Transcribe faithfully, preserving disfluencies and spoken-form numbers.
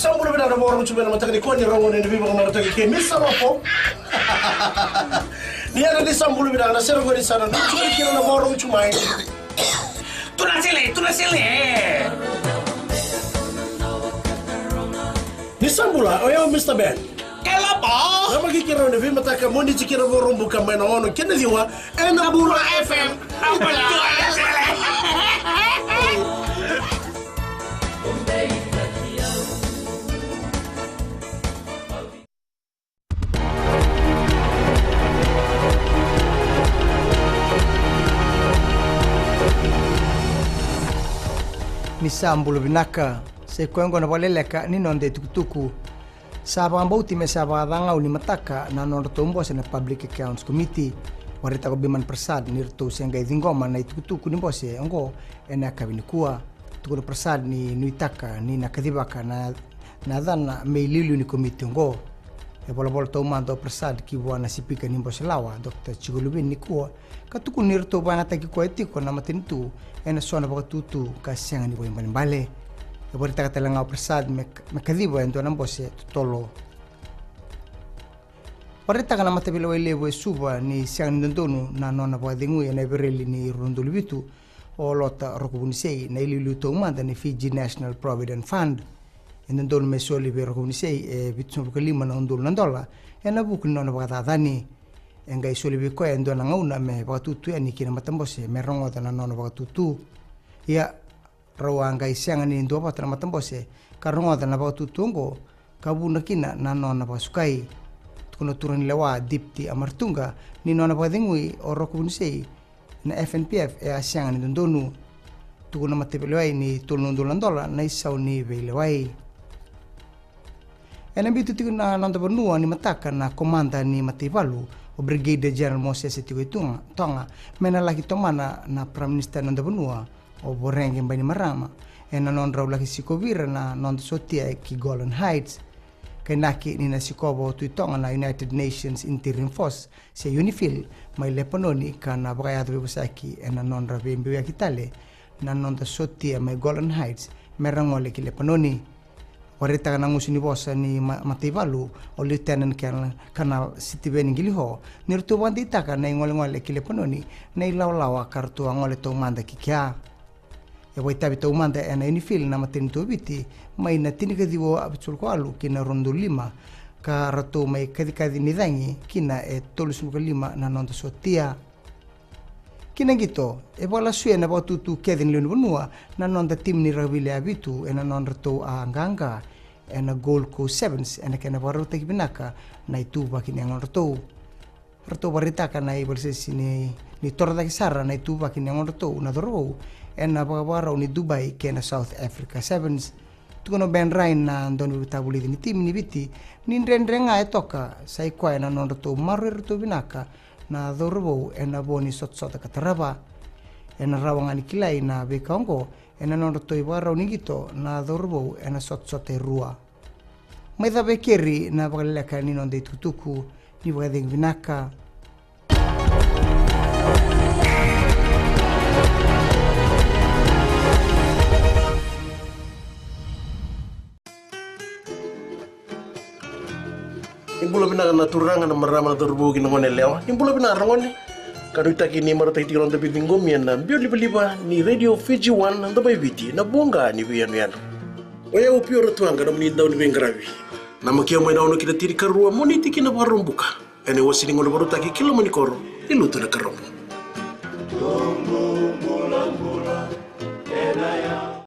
Sa bula vinaka na vakarorogo tu mai na mataka nikua, ni rogo ni na veivakamarautaki kei Misa Lopo. Ni yadra ni sa bula vinaka na sere qori sa na nuitaki kina na vakarorogo tu mai. Tuna sele, tuna sele. Ni sa bula, o yau Mista Ben. Kelapa. Na maki kira na veimataka mo ni tiki na vakarorogo buka mai na ono kei na ciwa. Ena Bula F M. Ni sa bula vinaka, sa i koya oqo na vakaleleka ni noda itukutuku. Sa vakabauti me sa vakacagau ni mataka na nodratou bose na Public Accounts Committee. Vakaraitaka o Biman Prasad ni ratou se qai ciqoma na itukutuku ni bose oqo ena yakavi nikua. Tukuna o Prasad ni nuitaka ni na kacivaka na, na yacana me iliuliu ni komiti oqo. E volavola taumada o Prasad ki vua na sipika ni bose lawa, Doctor Jiko Luvin nikua, ka tukuna ni ratou vakayagataki koya tiko na matanitu ena so na vakatutu ka sega ni vakaibalebale. E vakaraitaka tale ga o Prasad me, me kaciva e dua na bose totolo. Vakaraitaka na mataveilewai levu e Suva ni sega ni dodonu na nona vakacegui ena Epereli ni rua na udolu vitu o Lota Rokovunisei, na iliuliu taumada ni Fiji National Provident Fund. E dodonu me soli vei Rokovunisei e vitusagavulu ka lima na udolu na dola ena vuku ni nona vakacacani. E qai soli vei koya e dua na gauna me vakatutu yani ki na matabose me rogoca na nona vakatutu. Ia, rau a qai sega ni duavata na matabose ka rogoca na vakatutu oqo ka vuna kina na nona vakasukai. Tukuna o turaganilewa Dipti Amaratuqa ni nona vakacegui o Rokovunisei na F N P F e a sega ni dodonu. Tukuna na mataveilewai ni tolu na udolu na dola na isau ni veilewai. Ena biuta tiko na noda vanua ni mataka na komada ni mataivalu, o Brigadier General Mosese Tikoitoga, Toga, me na laki tomana na Prime Minister na noda vanua, o Voreqe Bainimarama, ena nodrau laki sikovi ira na noda sotia e ki Golan Heights. Kainaki ni na sikova o Tui Toga na United Nations Interim Force, se UNIFIL, mai Lepanoni ka na vakayaco veivosaki ena nodra veibiuyaki tale na noda sotia mai Golan Heights me ra gole ki Lepanoni. Vakaraitaka na gusu ni vosa ni ma-, mataivalu, o Lieutenant Colonel, Colonel Sitiveni Qiliho, ni ratou vakadeitaka na igolegole ki Lepanoni na ilawalawa ka ratou a gole taumada ki kea. E vakaitavi taumada ena UNIFIL na matanitu o Viti mai na tinikaciwa vitusagavulu ka walu ki na rua na udolu lima, ka ratou mai kacikaci ni cagi kina e tolusagavulu ka lima na noda sotia. Ki na qito, e vakalasuya na vakatutu kece ni lewe ni vanua na noda timi ni rakavi lewe vitu ena nodratou a qaqa ena Gold Coast Sevens ena kena vakarautaki vinaka na ituvaki ni yagodratou. Ratou vakaraitaka na ivakasesei ni, ni torocake sara na ituvaki ni yagodratou na cauravou ena vakavakarau ni Dubai kei na South Africa Sevens. Tukuna o Ben Ryan na dauniveivakatavulici ni timi ni Viti ni dredre ga e toka, sa i koya na nodratou maroroi iratou vinaka na cauravou ena vo ni sotasota ka tarava. Ena rawa ga ni kilai na veika oqo ena nodratou ivakarau ni qito na cauravou ena sotasota e rua. Mai cava e keri na vakaleleka ni noda itukutuku, ni vakacegu vinaka. Ni bula vinaka na turaga, na marama, na cauravou kei na goneyalewa. Ni bula vinaka ragone. Ka nuitaki ni marautaki tiko na noda veiciqomi ena biau livaliva ni Radio Fiji One, na Domo i Viti, na voqa ni veiyanuyanu. O yau Pio Ratuaqa, nomuni dau ni veiqaravi. Namaki au mai na ono ki na tinikarua mo ni tiki na Vakaraubuka ena iwasewase ni gauna vakarautaki ki loma ni koro ni Lotu na Karobo.